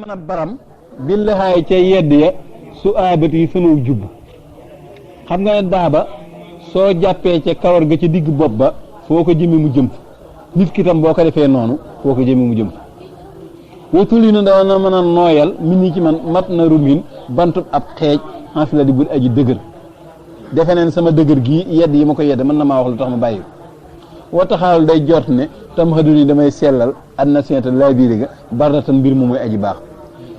mën a baram billahaay ca yedd ya su aabat yi sama jubb xam nga ne daaba soo jàppee ca kawar ga ca digg bopp ba foo ko jëmee mu jëm nit ki tam boo ko defee noonu foo ko jëmee mu jëm wetuli na dana mën a nooyal min ñi ci man mat na rumin bantub ab xeej xansi la di bul aji dëgër defe neen sama dëgër gii yedd yi ma ko yedd mën na maa wax lu tax ma bàyyi woo taxawal day jort ne tam xadu ni damay sellal adna sienta laabiré ga bardatan mbir mu muy aji baax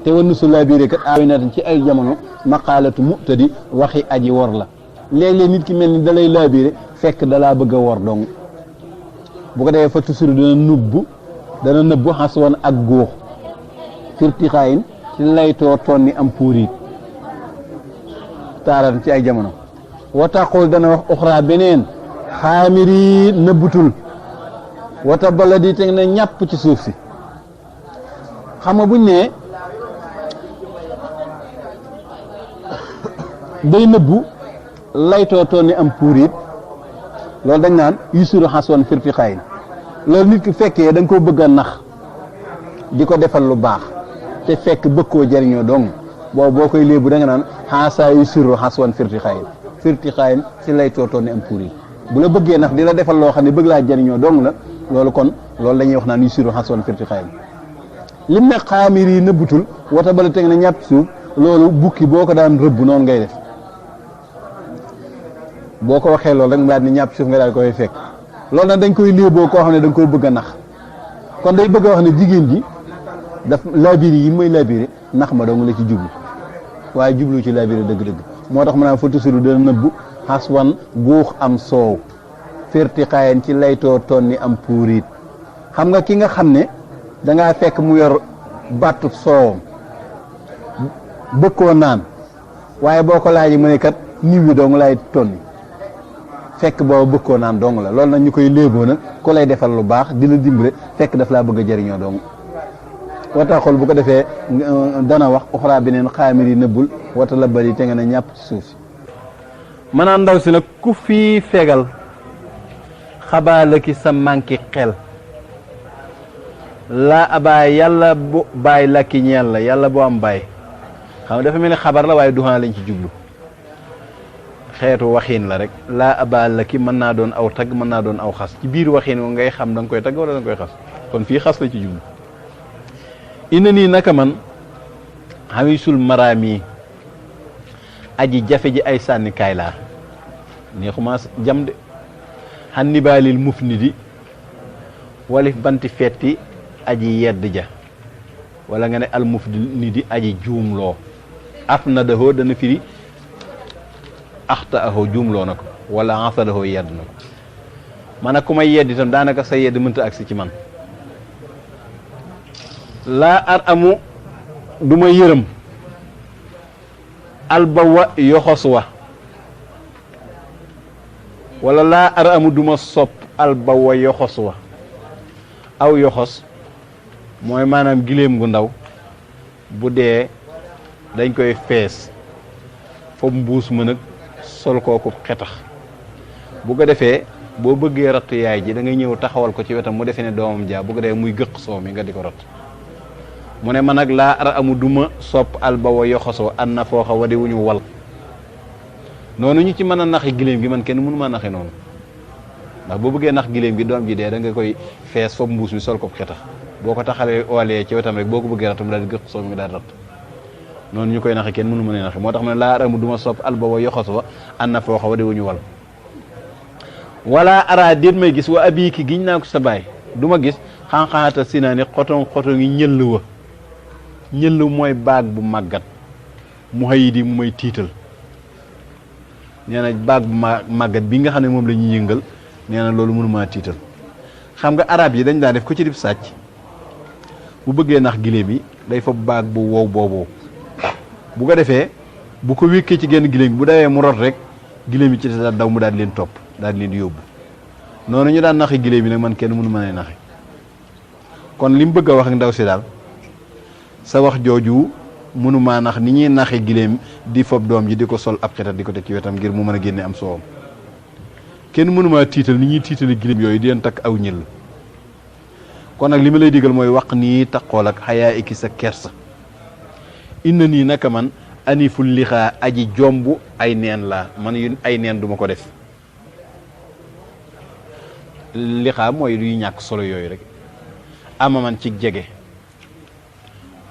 te war nu su laabiré kat aawinatan ci ay jamono maqaalatu mu'tadi waxi aji wor la léeg-léeg nit ki mel ni dalay laabiré fekk dalaa bëgg a wor dong bu ko defee fa tusuru dana nëbbu xas woon ak góox firtixaayin ci laytoo toon ni am puuriit taaratan ci ay jamono wataqul dana wax uxraa beneen xaamiri nëbbutul wata bala di teg na ñàpp ci suuf si xam nga buñ ne day nëbbu laytoo toon ni am puuriit loolu dañ naan yusuru xaswan firti xayin loolu nit ki fekkee da nga koo bëgg a nax di ko defal lu baax te fekk bëgg koo jariñoo dong boobu boo koy léebu da nga naan xaasaa yusuru xaswan firti xayin ci laytoo toon ni am puuriit bu la bëggee nax di la defal loo xam ne bëgg laa jariñoo dong la loolu kon loolu dañuy wax naan yusiru xaswan firti xayin lim ne xaamir yi nëbbutul wata bala teg na ñàpp suuf loolu bukki boo ko daan rëbb noonu ngay def boo ko waxee loolu rek mu daal ni ñàpp suuf nga daal koy fekk loolu nag dañ koy léeboo koo xam ne da nga koy bëgg a nax kon day bëgg a wax ne jigéen ji daf labiri yi mooy labiri nax ma dong la ci jublu waaye jublu ci labiri dëgg-dëgg moo tax mu naan fa tusiru dana nëbbu xaswan guux am soow firti xayen ci laytoo toon ni am puuriit xam nga ki nga xam ne dangaa fekk mu yor battu soowam bëgg koo naan waaye boo ko laajee mu ne kat niw yi dong lay tonni fekk booba bëgg koo naan dong la loolu nag ñu koy léeboo nag ku lay defal lu baax di la dimbale fekk daf laa bëgg a jëriñoo dong wata xool bu ko defee dana wax uxraa beneen xaamir yi nëbbul wata la bari te nga ne ñàpp ci suuf si maanaam ndaw si nag ku fii fegal xabaala ki sa manki xel laa abaay yàlla bu bàyyi lakki ñeel la yàlla boo am bàyyi xam nga dafa mel ni xabar la waaye duxaa lañ ci jublu xeetu waxiin la rek laa abaay lakki mën naa doon aw tagg mën naa doon aw xas ci biir waxiin wo ngay xam da nga koy tagg wala da nga koy xas kon fii xas la ci jublu ina nii naka man xamisul maraami aji jafe ji ay sànnikaay laa neexuma jam de xan nibaalil muf ni di walif banti fetti aji yedd ja wala nga ne al muf ni di aji juumloo af na dahoo dana firi axta ahoo juumloo na ko wala ansa dahoo yedd na ko man ku may yedd itam daanaka sa yedd mënta agsi ci man laa ar amu du ma yërëm albawa yoxos wa wala laa ar amu duma sopp albawa yoxos wa aw yoxos mooy maanaam giléem gu ndaw bu dee dañ koy fees foofu mbuus ma nag sol kooku xetax bu ko defee boo bëggee rattu yaay ji da ngay ñëw taxawal ko ci wetam mu defee ne doomam jaa bu ko defee muy gëq soow mi nga di ko ratt mu ne man nag laa ar amu duma sopp albawa yoxosoo an na fooxa wadi wu ñu wal noonu ñu ci mën a naxi giléem gi man kenn mënu ma naxi noonu ndax boo bëggee nax giléem gi doom ji dee da nga koy fees foofu mbuus mi sol ko xetax boo ko taxalee oolee ci wetam rek boo ko bëggee ratt mu daal di gëq soo mi daal ratt noonu ñu koy naxi kenn mënu ma ne naxi moo tax mu ne laa ar amu duma sopp albawa yoxosoo an na fooxa wadi wu ñu wal wala ara déet may gis wa abii ki giñ naa ko sa baay du ma gis xanxaata si naa ni xoton ngi ñëll wa ñëll mooy baag bu màggat mu xëy di mu may tiital nee na baag bu màggat bi nga xam ne moom la ñuy yëngal nee na loolu mënumaa tiital xam nga arab yi dañ daa def ko ci dib sàcc bu bëggee nax giléem yi day fa baag bu wow booboo bu ko defee bu ko wékkee ci genn giléem bu dawee mu rot rek giléem yi ci daal daw mu daal leen topp daal leen di yóbbu noonu ñu daan naxi giléem yi nag man kenn mënu ma ne naxi kon li mu bëgg a wax ak ndaw si daal sa wax jooju mënumaa nax ni ñuy naxi giléem di fob doom ji di ko sol ab xetat di ko teg ci wetam ngir mu mën a génne am soowam kenn mënumaa tiital ni ñuy tiitali giléem yooyu di leen takk aw ñëll kon nag li ma lay digal mooy wax nii taqool ak xayaa iki sa kersa inna nii naka man aniful lixaa aji jomb ay neen laa man yu ay neen duma ko def. lixaa mooy luy ñàkk solo yooyu rek ama man ci jege.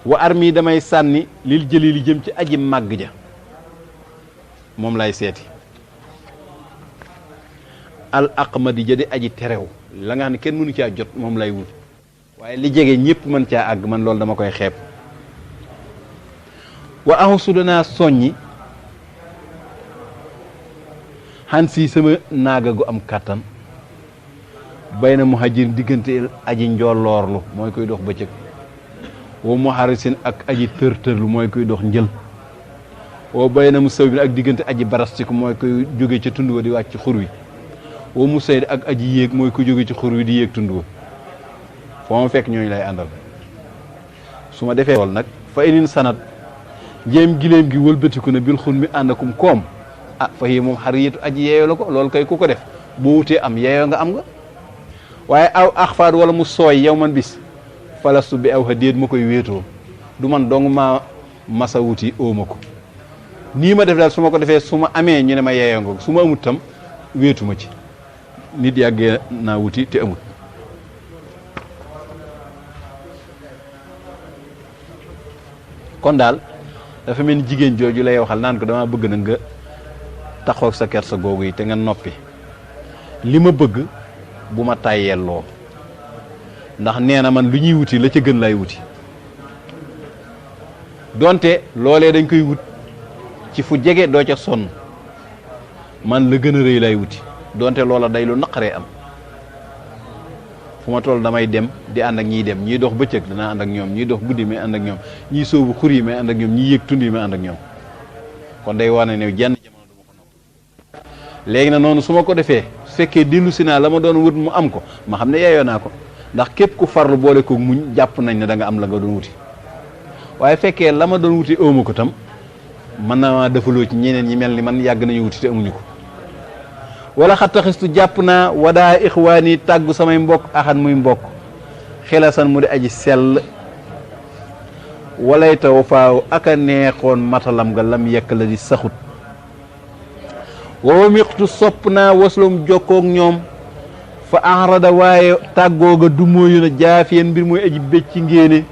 wa armi damay sànni lil jëli li jëm ci aji màgg ja moom lay seeti. al aqmadi ja di aji terew la nga xam ne kenn mënu caa jot moom lay wut waaye li jege ñëpp mën caa àgg man loolu dama koy xeeb. wa axusu danaa soññi xan si sama naaga gu am kàttan bay na muhajir diggante aji njolloorlu mooy koy dox bëccëg wa muharisin ak aji tërtërlu mooy koy dox njël wa bay na mu saw bi ak diggante aji barastiku mooy koy jóge ca tund wa di wàcc xur wi wa mu sayd ak aji yéeg mooy ko jóge ci xur wi di yéeg tund wa foo ma fekk ñooñu lay àndal su ma defee lool nag fa inin sanat njéem giléem gi wëlbatiku na bil xun mi àndakum koom ah fa yi moom xar yeetu aji yeeyoo la ko loolu kay ku ko def boo wutee am yeeyoo nga am nga waaye aw axfaat wala mu sooy yow man bis falastu bi aw xa déet ma koy wéetoo du man dong ma masa wuti óoma ko nii ma def daal su ma ko defee su ma amee ñu ne ma yeeyoo nga su ma amut tam wéetu ma ci nit yàggee naa wuti te amut. kon daal dafa mel ni jigéen jooju lay waxal naan ko dama bëgg na nga taxoog sa kersa googu yi te nga noppi li ma bëgg bu ma tàyyelloo ndax nee na man lu ñuy wuti la ca gën lay wuti donte loolee dañ koy wut ci fu jege doo ca sonn man la gën a rëy lay wuti donte loola day lu naqaree am fu ma toll damay dem di ànd ak ñiy dem ñiy dox bëccëg danaa ànd ak ñoom ñiy dox guddi may ànd ak ñoom ñiy sóobu xur yi may ànd ak ñoom ñiy yéeg tund yi may ànd ak ñoom kon day wane ne jenn jamono du ma ko nopp léegi na noonu su ma ko defee su fekkee dellu si naa la ma doon wut mu am ko ma xam ne yeeyoo naa ko ndax képp ku farlu boole ko muñ jàpp nañ ne da nga am la nga doon wuti waaye fekkee la ma doon wuti awma ko tam mën na maa defaloo ci ñeneen ñi mel ni man yàgg nañu wuti te amuñu ko wala xattaxistu jàpp naa wadaa ixwaani tàggu samay mbokk axan muy mbokk xelasan mu di aji sell walay taw faaw aka neexoon matalam nga lam yekk la di saxut wawa miqtu sopp naa waslum jokkoog ñoom fa enrada waaye tàggooga du mooyu na jaafiyen mbir muy aji bécci ngéene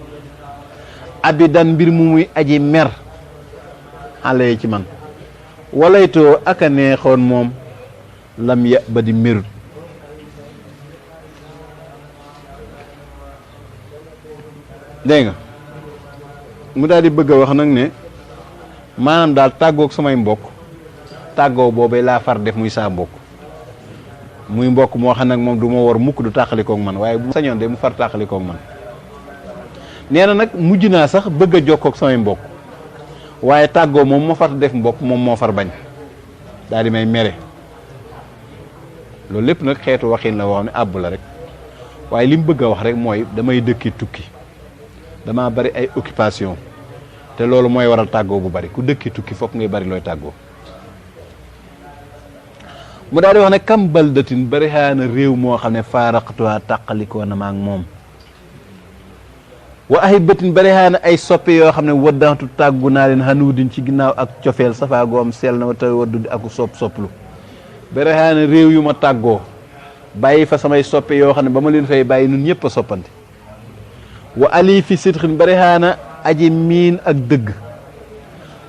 abidan mbir mu muy aji mer xale ci man walaytoo aka neexoon moom lam ya ba di merut dégg nga mu daal di bëgg a wax nag ne maanaam daal tàggoog samay mbokk tàggoo boobee laa far def muy saa mbokk muy mbokk moo xam nag moom du ma war mukk du tàqalikoog man waaye bu sañoon de mu far tàqalikoog man nee na nag mujj naa sax bëgg a jokkoog samay mbokk waaye tàggoo moom ma far def mbokk moom moo far bañ daal di may mere loolu lépp nag xeetu waxin la wax ne àbb la rek waaye li mu bëgg a wax rek mooy damay dëkki tukki dama bari ay occupation te loolu mooy waral tàggoo bu bari ku dëkki tukki fokk ngay bari looy tàggoo mu daal di wax ne kam baldatin bari xaana réew moo xam ne faaraqtuha tàqalikoo na ma ak moom wa ahibatin bari xaana ay soppe yoo xam ne waddantu tàggu naa leen xanuudin ci ginnaaw ak cofeel safaa goom sel na wa taw waddudi aku sopplu bari xaana réew yu ma tàggoo bàyyi fa samay soppe yoo xam ne ba ma leen fay bàyyi nun ñëpp a soppante wa ali fi sidxin bari xaana aji miin ak dëgg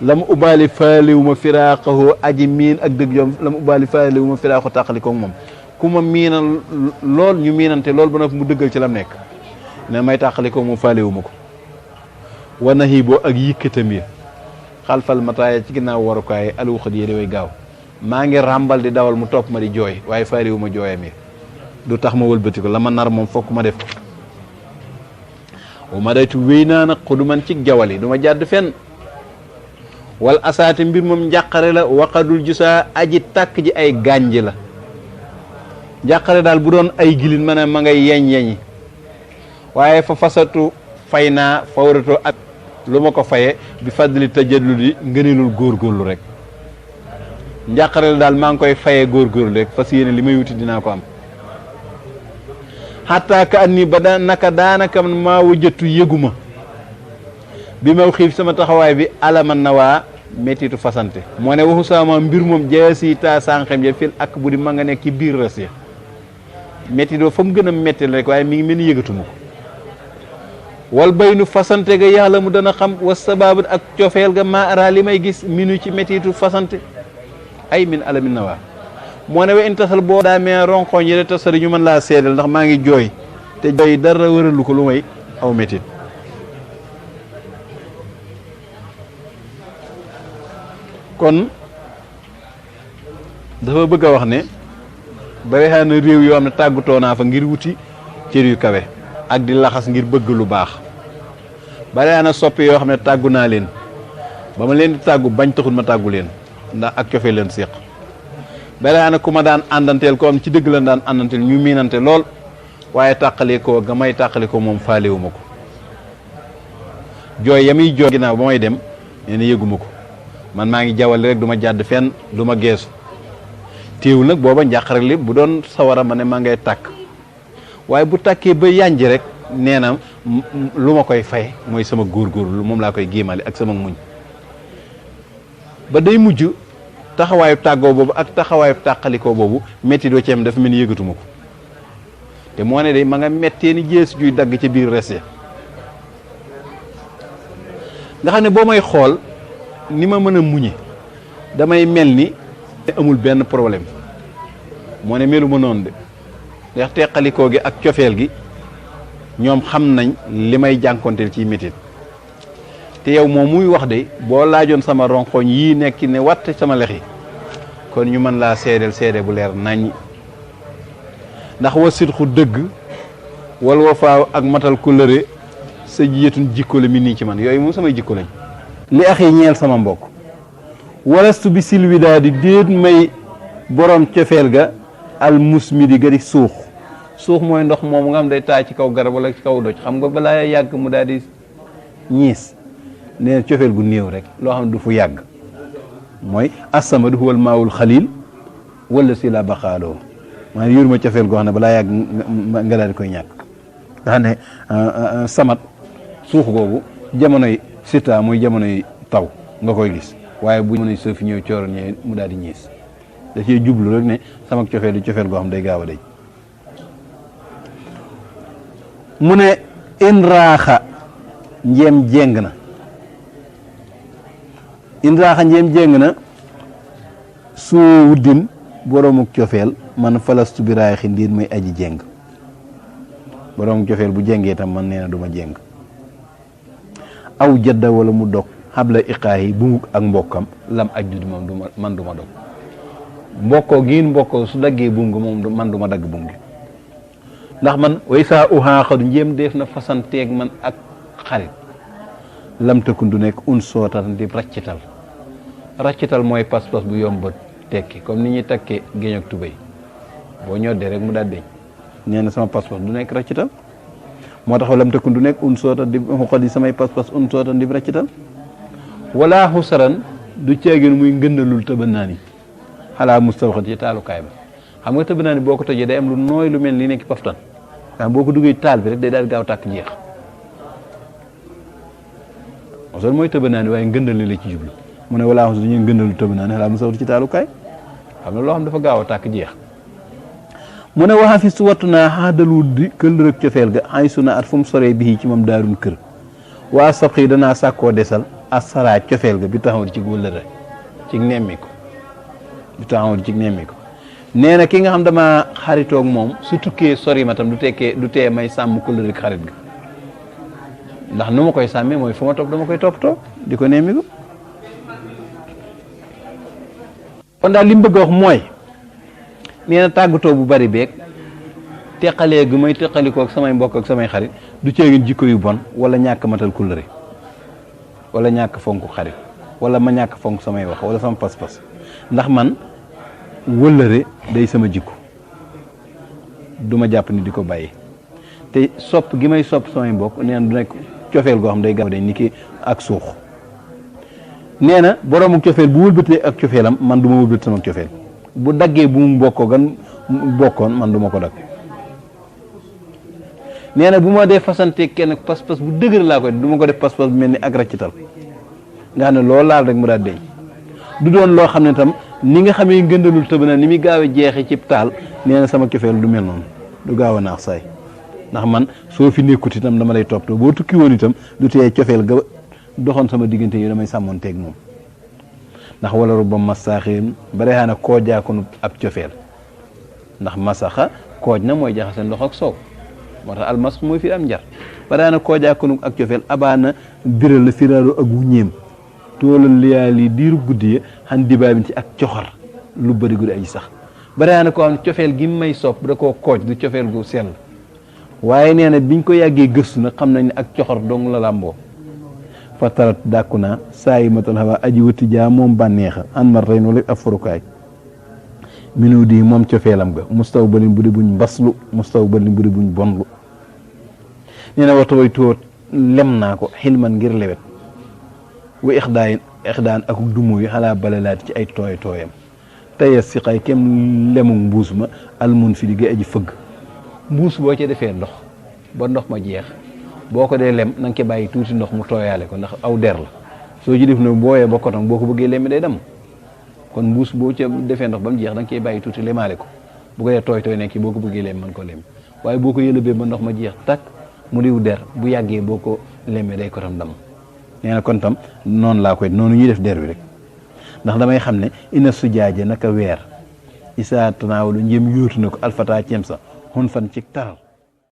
la mu ubaali faaliwu ma firaaqahu aji miin ak dëgg yoom la mu ubaali faaliwu ma firaaqu tàqalikoog moom ku ma miinal lool ñu miinante lool ba nag mu dëggal ci lam nekk ne may tàqalikoog moom faaliwu ma ko wa nahiiboo ak yikkatam yi xalfal mataaya ci ginnaaw warukaay aluxat yi daway gaaw maa ngi ràmbal di dawal mu topp ma di jooy waaye faaliwu ma jooyam yi du tax ma wëlbati ko la ma nar moom fokk ma def ko wa ma daytu wéy naa nag xudu man ci jawal yi du ma jàdd fenn wal asaati mbir moom njàqare la waqadul jusaa aji tàkk ji ay gànj la njàqare daal bu doon ay gilin ma ne ma ngay yeñ-yeñi waaye fa fasatu fay naa fawratoo ak lu ma ko faye bi fadli tajalludi ngëneelul góorgóorlu rek njàqare la daal maa ngi koy fayee góorgóorlu rek fas yéene li may wuti dinaa ko am xataa ka an ni ba naka daanaka maa wajjatu yëguma bi maw xiif sama taxawaay bi alaman na waa mettitu fasante moo ne waxu sama mbir moom jaasi taa sànqem ja fil ak bu di ma nga nekk ci biir res ya métti doo fa mu gën a métti rek waaye mi ngi mel ni yëgatuma ko wal baynu fasante ga yàlla mu dana xam wa sababu ak cofeel ga maa ara li may gis minu ci méttitu fasante ay min alamin na waa moo ne wa in tasal boo daa mee ronkoñ yi de tasari ñu mën laa seedal ndax maa ngi jooy te jooy dara wëralu ko lu may aw méttit kon dafa bëgg a wax ne bari xaa na réew yoo xam ne tàggutoo naa fa ngir wuti cër yu kawe ak di laxas ngir bëgg lu baax bari xaa na soppi yoo xam ne tàggu naa leen ba ma leen di tàggu bañ taxul ma tàggu leen ndax ak cofee leen séq bari xaa na ku ma daan àndanteel ko am ci dëgg lan daan àndanteel ñu miinante lool waaye tàqalee ko ga may tàqale ko moom faalewuma ko jooy ya muy jooy ginnaaw ba may dem nee na yëguma ko man maa ngi jawal rek du ma jàdd fenn du ma geesu téewul nag booba njàqare li bu doon sawara ma ne maa ngay tàkk waaye bu tàkkee ba yànj rek nee na lu ma koy fay mooy sama góorgóorlu moom laa koy géemale ak sama muñ ba day mujj taxawaayu tàggoo boobu ak taxawaayu tàqalikoo boobu métti doo ci am dafa mel ni yëgatuma ko te moo ne day ma nga mettee ni jees juy dagg ci biir rese nga xam ne boo may xool ni ma mën a muñe damay mel ni amul benn problème moo ne melu ma noonu de ndax teqalikoo gi ak cofeel gi ñoom xam nañ li may jànkonteel ci métit te yow moom muy wax de boo laajoon sama ronkoñ yii nekk ne watt sama lexi kon ñu mën laa seedeel seede bu leer nañ ndax wa sidxu dëgg wal wafaaw ak matal kóllëre sa jiyetun jikko la mi nii ci man yooyu moom samay jikko lañ li ax yi ñeel sama mbokk walastu bi silwidaa di déet may borom cofeel ga al musmidi ga di suux mooy ndox moom nga xam day taa ci kaw garab wala ci kaw doj xam nga balaa yàgg mu daal di ñiis nee na cofeel gu néew rek loo xam ne du fu yàgg mooy assamadu huwal maawul xalil wala si la baxaaloo maanaam yóru ma cofeel goo xam ne balaa yàgg nga daal di koy ñàkk nga xam ne samat suux googu jamonoy sita muy jamonoy taw nga koy gis waaye bu jamonoy soo fi ñëw cooroon ñëwee mu daal di ñiis da cee jublu rek ne sama cofeel di cofeel goo xam day gaaw a daj mu ne in raaxa njéem jéng na in raaxa njéem jéng na soo wuddin boromuk cofeel man falastu bi raay xi ndiir may aji jéng boromuk cofeel bu jéngee tam man nee na du ma jéng aw jadda wala mu dog xabla iqaayi bu muk ak mbokkam lam aj du moom man du ma dog mbokkoo giin mbokkoo su daggee buum gi moom man du ma dagg buum gi ndax man way saa uxaaxadu njéem def na fasanteeg man ak xarit lam tëkkun du nekk un sootan di raccital mooy pas-pas bu yomb tekki comme ni ñuy takkee géej ak tubéy boo ñoddee rek mu daal deñ nee na sama pas-pas du nekk raccital moo tax lam tëkkun du nekk un sootan di xool yi samay pas-pas un sootan di raccital wala xusaran du ceegin muy ngëndalul tëbanaan yi xalaa mustawxat ci taalukaay ba xam nga tëbanaan yi boo ko tojee day am lu nooy lu mel ni nekk paftan boo ko duggee taal bi rek day daal gaaw tàkk jeex mosol mooy tëbanaan waaye ngëndal li la ci jublu mu ne walaa xus du ñuy ngëndalu tëbanaan xalaa mustawxat ci taalukaay xam ne loo xam dafa gaaw a tàkk jeex mu ne waxa fi su wattu naa xaadalwut di kël rek cofeel ga ay suna at fu mu soree bii ci moom daarun kër waa sab xii danaa sàkkoo desal asara cofeel ga bi taxaw ci wëllëre ci nemmi ko bi taxaw ci nemmi ko nee na ki nga xam dama xaritoog moom su tukkee sori ma tam du tee may sàmm kóllëre xarit ga ndax nu ma koy sàmmee mooy fu ma toog dama koy toppatoo di ko nemmi ko kon daal li mu bëgg a wax mooy nee na tàggatoo bu bari beeg teqalee gu may teqalikoo ak samay mbokk ak samay xarit du ceegin jikko yu bon wala ñàkk matal kóllëre wala ñàkk fonk xarit wala ma ñàkk fonk samay wax wala sama pas-pas ndax man wëllëre day sama jikko du ma jàpp ni di ko bàyyi te sopp gi may sopp samay mbokk nee na du nekk cofeel goo xam day gaaw day ni ki ak suux nee na boroomu cofeel bu wëlbatee ak cofeelam man du ma wëlbati sama cofeel bu daggee bu mu mbokkoo gan bokkoon man du ma ko dagg nee na bu ma dee fasante kenn pas-pas bu dëgër laa koy du ma ko def pas-pas bu mel ni ak raccital nga xam ne loolu laal rek mu daal deñ du doon loo xam ne tam ni nga xamee ngëndalul tëb na ni muy gaaw a jeexee ci taal nee na sama cofeel du mel noonu du gaaw a naax saay ndax man soo fi nekkut itam dama lay toppatoo boo tukki woon itam du tee cofeel ga doxoon sama diggante yi damay sàmmoon teeg moom ndax wala ru ba masaaxin bare xaana koojaakoonu ab cofeel ndax masaxa kooj na mooy jaxase ndox ak soow moo tax almas mooy fi am njar bare xaana koojaakoonu ak cofeel abaana biral la firaaru ak wuññeem toolal liyaal yi diiru guddi ya xan dibaabin ci ak coxar lu bëri guddi ay sax bare xaana koo xam ne cofeel gi may sopp da koo kooj du cofeel gu sell waaye nee na biñ ko yàggee gëstu nag xam nañ ne ak coxor dong la làmboo fa tarat dàkku naa saa yi matal xawa aji wëtti jaa moom bànneexa an mar tey noonu ab forukaay minu di moom cofeelam ga mustaw balin bu di buñ mbaslu mustaw balin bu di buñ bonlu nee na waxtu way tóot lem naa ko xilman ngir lewet wa ixdaan ak dumu yi xalaa balalaati ci ay tooy tooyam tey si xay kem lemu mbuus ma almun fi di ga aji fëgg mbuus boo ci defee ndox ba ndox ma jeex boo ko dee lem na nga ko bàyyi tuuti ndox mu tooyaale ko ndax aw der la soo ci def nag booyee ba koton boo ko bëggee lem day dem kon mbuus boo ca defee ndox ba mu jeex da nga koy bàyyi tuuti lemaale ko bu ko dee tooy tooy nekk boo ko bëggee lem mën ko lem waaye boo ko yëlëbee ba ndox ma jeex takk mu diw der bu yàggee boo ko lemee day kotam dam nee na kon tam noonu laa koy noonu ñuy def der bi rek ndax damay xam ne ina sujaaje naka weer isaa tanaawalu njëm yóotu na ko alfata ceem sa xun fan ci taral